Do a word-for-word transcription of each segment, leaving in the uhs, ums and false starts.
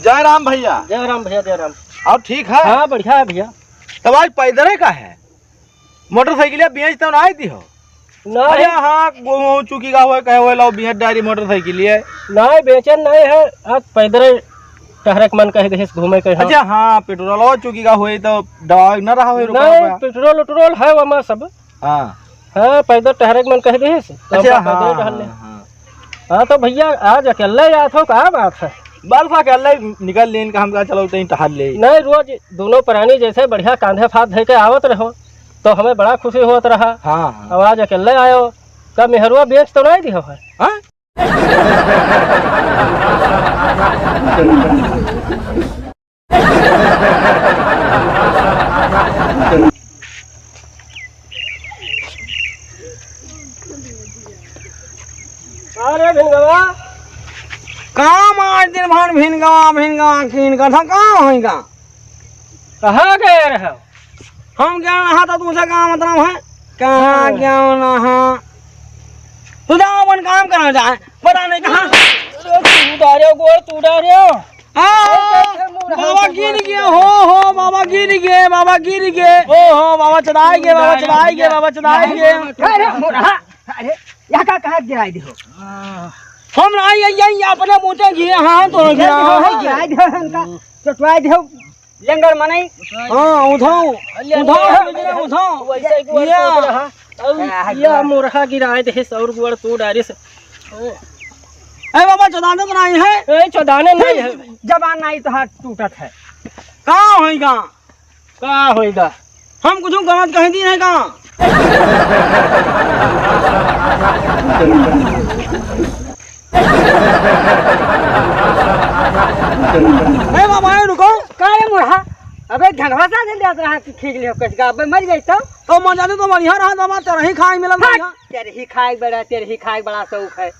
जय राम भइया। जय राम भइया, जय राम। और ठीक है? हाँ, बढ़िया है भइया। तब आज पैदल है का है? मोटरसाइकिलिया बेच तो नाहीं दिहो? नाहीं। अरे हाँ, गोहूँ चुकी का होए, कहे होए, लाओ बेच डारी मोटरसाइकिलिया। नाहीं, बेचन नाहीं है, आज पैदल टहरे के मन कहे देहिस, घूमे के, हाँ। अच्छा, हाँ, पेट्रोलवा चुकी का होए तो दवा न रहा होए, रुपया, नाहीं, रुपया। पेट्रोल उट्रोल है वमा सब। हाँ। हाँ, पैदल टहरे के मन कह दिहिस, तो अच्छा, हम पैदल हाँ, टहल ले। हाँ, हाँ। हाँ, तो भइया, आज अकेले जात हो, का बात है? बस अकेले निकल लेन का, हम कहा, चलो, तहीं टहल ले। नहीं, रोज दोनों प्राणी जैसे बढ़िया कांधे फाथ धइ के आवत रहो, तो हमें बड़ा खुशी होत रहा। हाँ, हाँ। अब आज अकेले आयो, का मेहरुआ बेच तो नाहीं दिहो है? हाँ? अरे भिनगवा। काम आज दिन भर भिनगवा, भिनगवा कीन कर था, का होइगा? कहाँ गए रहे? हम गया रहा था, तुमसे का मतलब है? कहाँ हाँ। गया रहा? तू जाओ, अपन काम करा जाए, पता नहीं कहाँ। अरे, तू डारे गोड़, तू डारे। हाँ, अरे, कैसे मुड़ बाबा हाथ गिर मार गए, दिया? हो, हो, बाबा गिर गए, बाबा गिर गए। ओ, हो, बाबा चढ़ाई गए, बाबा चढ़ाई गए, बाबा चढ़ाई गए। अरे, मुड़ा, अरे, यहाँ का कहाँ गिराई दे हो? हम आई, आई, आई, अपने मुँह से गिरे, हाँ, तो गिरा, गिराई दे हो, हाँ। गिराई दे हो, उनका चटवाई दे हो। लेंगर मनई। हाँ, उधौ, अरे, उधौ अरे, है, अरे, उधौ। वैसे ही गोड़ या। टूट रहा। और आ, या गोड़। मोरहा गिराए दे, सौर गोड़ तू डारिस। ए बाबा, चोदाने तो नहीं है? ए, चोदाने नहीं है। जबान नहीं तो हाथ टूटत है। का होइगा? का होइगा? हम कुछ गलत कह दी है का? ए बाबा, ए रुको। का रे मुरहा? अबे धनवा सा दे लिया रहा कि खींच लियो कचका, अबे मर जाई तो? तो मर जाते तो बढ़िया रहा, तो हमार तेरही खाए मिलल हट, बढ़िया। तेरही खाए बड़ा, तेरही खाए बड़ा शौक है।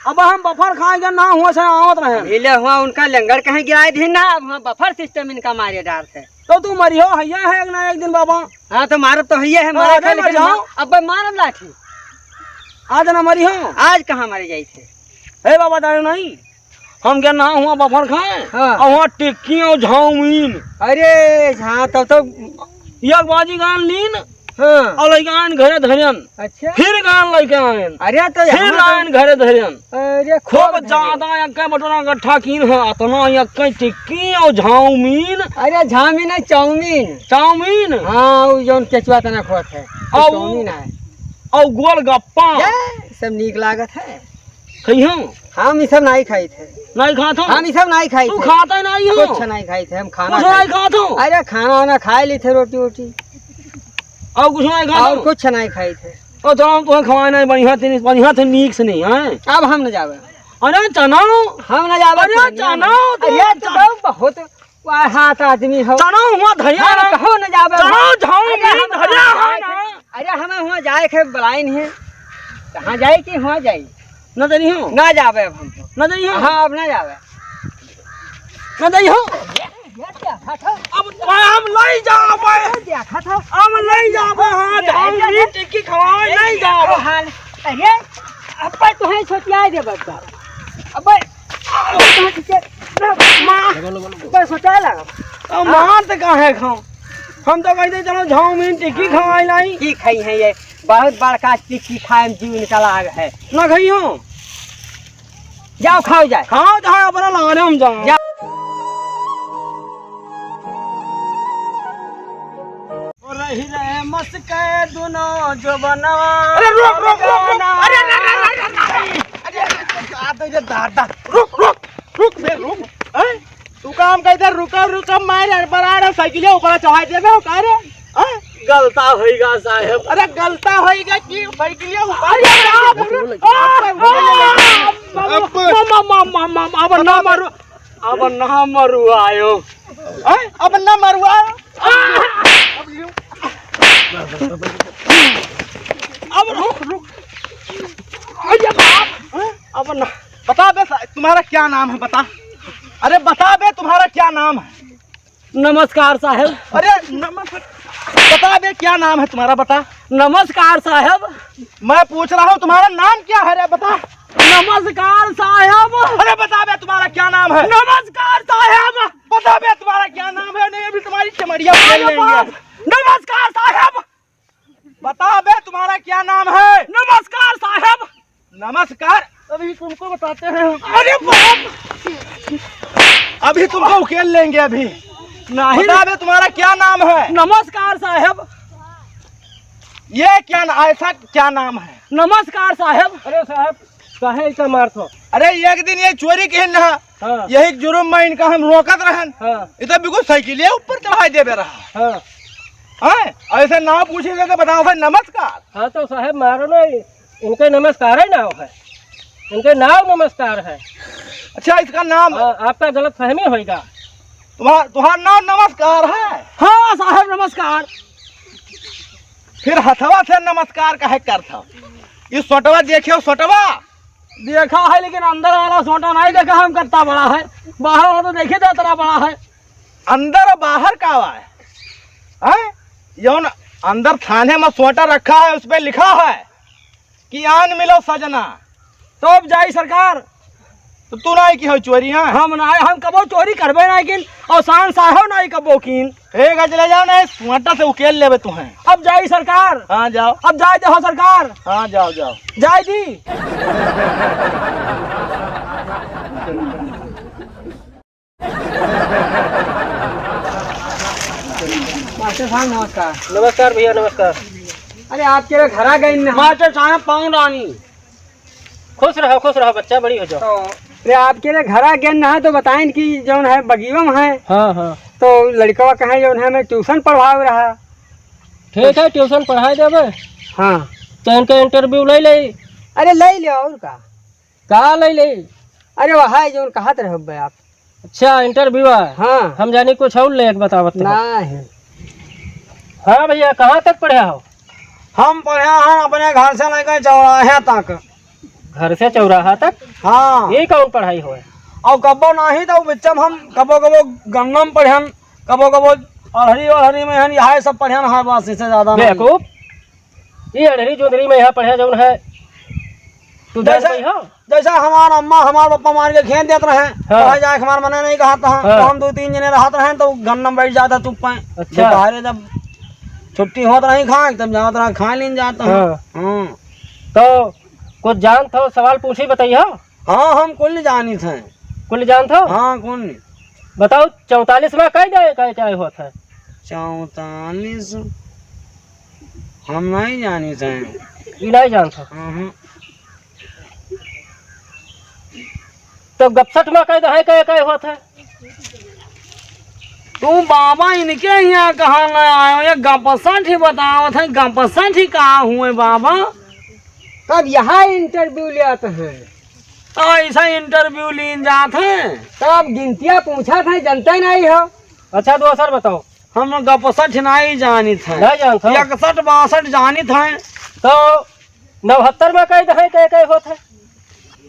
अब हम बफर खाए के ना हुआ से आवत रहे। मिले हुआ उनका लंगर कहीं गिराए दी ना, अब हुआ बफर सिस्टम इनका मारे डारते। तो तू मरिहो, हैया है एक ना एक दिन बाबा। हाँ, तो मारब तो हैया है, हाँ, मारे अरे खा, लेकिन मर जाओ। मार-, अबे मारब लाठी। आज ना मरिहो। आज कहाँ मारे जाई थे? हे बाबा, जाने नहीं, हम क्या ना हुआ बफर खाए, हाँ। और हुआ टिक्की और झाउमीन। अरे, हाँ, तब तो एक बाजी गान लीन, हाँ। और लइका आन घरे धरियन। अच्छा। फिर गान लइका आन। अरे, तो फिर यहाँ तो आन घरे धरियन। अरे, खूब खूब ज्यादा एक बटोरा गट्ठा कीन है, अतना एक टिक्की और झाउमीन। अरे, झाउमीन है, चाउमीन। चाउमीन? हाँ, वो जौन केचुआ तना खोत है, और चाउमीन है। और गोलगप्पा। ये सब नीक लागत है। खइहो? हम ई सब नाई खाइत है। नाई खात हो? हम ई सब नाई खाइत तू है। खाता ही नाई हो? कुछ नाई खाइत है, हम खाना कुछ नाई खाइत। खात हो? अरे खाना वाना खाए ली थे, रोटी वोटी। और कुछ नाई खात और हो? कुछ नाई खाइत है। और चलो, तुम्हें खवाए नाई, बढ़िया थे, बढ़िया थे, नीक से नहीं, हैं? अब हम न जावे। अरे चनो। हम न जावे, अरे चनो। चनो, तू अरे चन- तो बहुत वाह, हाथ आदमी हो। चढ़ो हुआ धैया हम ना। कहो न जाबे चढ़ो हुआ। झाऊ अरे में हम धैया कहाँ है जाए ना। थे? अरे हमें हुआ जाए के बुलाए नहीं है। कहाँ जाए कि हुआ जाए? न जानी हो? ना जाबे अब हम तो। न जानी हो? हाँ, अब ना जाबे। न जानी हो? ये, ये क्या था? अब हम नहीं जाबे। ये देखा था? हम नहीं जाबे, हाँ, ये, झाऊ ये, में ये, टिक्की खवावे ये नहीं देखो जाबे। हाल। अरे, अब पर तुम्हें छोटिया दे बता। अबे, माँ। बस सोचा लगा। अब मार तो का है खाओ? हम तो कहते चलो झाउमीन टिक्की खवाई लाई। की खाई है ये? बहुत बड़का टिक्की खाए में जीव निकल आग है। ना खाई हो? जाओ खाओ जाए। खाओ जाओ, अपना लाने हम जाओ। जा। रही रे मस्के दुनो जोबनवा। अरे रोक, रोक, रोक, रोक। अरे, अरे, अरे, अरे, अरे, अरे, अरे, अरे, दादा, रुक, रुक, रुक बे, रुक। हैं? तू काम कहते रुका, रुका, मार यार, बड़ा रे साइकिल ऊपर चढ़ा देबे हो का रे? हैं? गलता होइगा साहेब। अरे गलता होइगा कि साइकिल ऊपर अरे बाप रे। आ, आ, मामा, मामा, मामा, मामा, अब ना मारो। अब ना मरुआयो। हैं? अब ना मरुआयो। अब लो। अब रुक, रुक। अरे बाप। हैं? अब ना। बता बे सा-, तुम्हारा क्या नाम है, बता। अरे बता बे, तुम्हारा क्या नाम है? नमस्कार साहेब। अरे नमस्कार। बता बे, क्या नाम है तुम्हारा, बता। नमस्कार साहेब। मैं पूछ रहा हूँ, तुम्हारा नाम क्या है रे, बता। नमस्कार साहेब। अरे बता बे, तुम्हारा क्या नाम है? नमस्कार साहब, बता बे तुम्हारा क्या नाम है, नहीं अभी तुम्हारी चमड़िया उखेल लेंगे। नमस्कार साहब। बता बे तुम्हारा क्या नाम है। नमस्कार साहब। नमस्कार। अभी तुमको बताते हैं। अरे बाप। अभी तुमको उकेल लेंगे अभी। नहीं। बता बे तुम्हारा क्या नाम है। नमस्कार साहब। ये क्या न-, ऐसा क्या नाम है? नमस्कार साहब। अरे साहब, काहे इका मारत हो? अरे एक दिन ये चोरी किहिन ना, हाँ। यही जुर्म में इनका हम रोकत रहन। हाँ। ये तो बिल्कुल साइकिलिया ऊपर चढ़ाई देबे रहा। हाँ। हैं? ऐसे नाव पूछे तो बताओ भाई नमस्कार। हाँ तो साहब मारो ना, इनके नमस्कार है नाव है, इनके नाव नमस्कार है। अच्छा इसका नाम हाँ, आपका गलत फहमी होइगा। तुम्हार, तुम्हार नाम नमस्कार है? हाँ साहब नमस्कार। फिर हथवा से नमस्कार काहे करत हो? ये सोटवा देखे हो, सोटवा? देखा है, लेकिन अंदर वाला सोटा नहीं देखा हम, कितना बड़ा है। बाहर वाला तो देखे तो इतना बड़ा है। अंदर और बाहर का हुआ है? हैं? यौन अंदर थाने में सोटा रखा है, उस पे लिखा है कि आन मिलो सजना। तो अब जाई सरकार। तो तू नाई किहो चोरी, हाँ? हम नाई, हम कबो चोरी करबे नाई किन, और शान साहब नाई कबो किन। ए, गजले जाओ ना, इस वाटा से उकेल लेबे तुहें। अब जाई सरकार। हाँ, जाओ। अब जाए दे हो सरकार। हाँ, जाओ, जाओ। जाए दी। मास्टर साहब, नमस्कार। नमस्कार भैया, नमस्कार। अरे, आपके रे घरा गइन ना। मास्टर साहब, पाँव रानी। खुश रहो, खुश रहो बच्चा, बड़ी हो जाओ। तो, अरे, आपके रे घरा गइन ना, तो बताइन कि जौन है बगीवा में है। हाँ, हाँ। तो लड़कवा कहे जौन है, मैं ट्यूशन पढ़वावे रहा। ठीक है, ट्यूशन पढ़ाई देबे। हाँ। तो इनका इंटरव्यू ले ले। अरे, ले ले, और का? का ले ले? अरे, वह है जौन कहत रहे बे आप। अच्छा, इंटरव्यू है? हाँ। हम जानी कुछ और लेके बतावत हो। नहीं। हाँ भैया, कहाँ तक पढ़े हो? हम पढ़े हैं अपने घर से लेकर चौराहे तक। घर से चौराहा तक? हाँ। ये कौन पढ़ाई होए? और कबो नहीं तो बिच्चम हम कबो कबो गन्ना में पढ़न, कबो कबो अड़हरी ओड़हरी में हन, यह सब पढ़न है बस, इससे ज्यादा नहीं। बेवकूफ। ई अड़हरी जोंधरी में यहाँ पढ़े जौन है, तू जान जैसे, पई हो? जैसे हमार अम्मा, हमार पप्पा मार के खेत देत रहे, हाँ। पढ़े जाए के हमार मने नहीं कहत रहा, हाँ। तो हम दो तीन जने रहत रहे, तो गन्ना में बैठ जाता चुप पाए। अच्छा। दोपहरे जब छुट्टी होत रही खाए, तब जात रहा, खाए लेन जाता हूँ। हाँ। हाँ। तो कुछ जानत हो, सवाल पूछी, बताइए। हाँ, हम कुल जानित हैं। कुल जानत हो? हाँ, कुल। बताओ, चौतालीस में कई दे, कई, कई होत है? चौतालीस? हम नहीं जानित हैं। ई नहीं जानत हो? हाँ, हाँ। तो गपसठ में कई दे, कई, कई होत है? तू बाबा इनके यहाँ कहाँ ले आयो? ये गपसठ ही बतावत है, गपसठ ही कहाँ हुए बाबा? तब यहाँ इंटरव्यू लेत हैं। तो ऐसा इंटरव्यू लीन जात है। तब गिनतिया पूछत है, जनते नहीं हो। अच्छा, दोसर बताओ। हम गपसठ नहीं जानित है। नहीं जानत हो? इकसठ बासठ जानित है। तो नवहत्तर में कई दे, कई, कई होत है?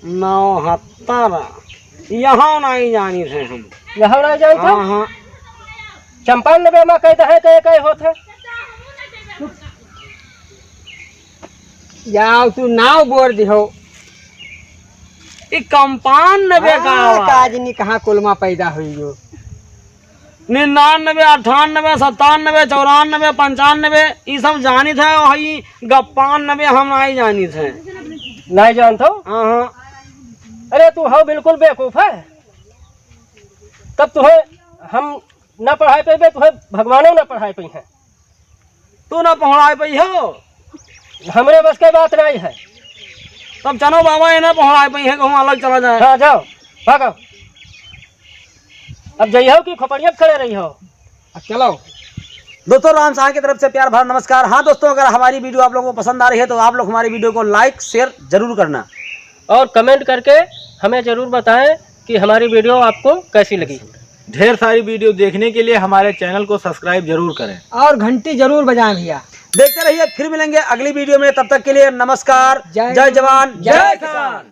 नवहत्तर, यहाँ नहीं जानित है हम। यहाँ नहीं जानत हो? हाँ, हाँ। चंपानबे में कई दे, कई, कई होत है? जाओ, तू नाव बोल दिहो। ई कंपानबे का हाँ, आवाज। काजनी कहाँ कुलमा पैदा हुई हो? निन्यानबे, अट्ठानबे, सत्तानबे, चौरानबे, पंचानबे, ई सब जानित है, वही गप्पानबे हम नहीं जानित है। नहीं जानत हो? हाँ, हाँ। अरे, तू हो बिल्कुल बेवकूफ है। तब तुहें हम ना पढ़ाई पइबे, तुहें भगवानो ना पढ़ाई पइहैं। तू ना पहुँड़ाए पइहो। हमरे बस के बात नहीं है। तब चलो बाबा, ये ना पहुँड़ाए पइहे, कहूँ अलग चला जाए। हाँ, जाओ, भागो। अब जइहो कि खोपड़िया पे खड़े रहिहो। अब चलो। दोस्तों, राम सहाय की तरफ से प्यार भरा नमस्कार। हाँ दोस्तों, अगर हमारी वीडियो आप लोगों को पसंद आ रही है तो आप लोग हमारी वीडियो को like, share जरूर करना। और comment करके हमें जरूर बताएं कि हमारी वीडियो आपको कैसी लगी। ढेर सारी वीडियो देखने के लिए हमारे चैनल को subscribe जरूर करें। और घंटी जरूर बजाएं भैया। देखते रहिए, फिर मिलेंगे अगली वीडियो में। तब तक के लिए नमस्कार, जय जय जवान, जय जय किसान। किसान।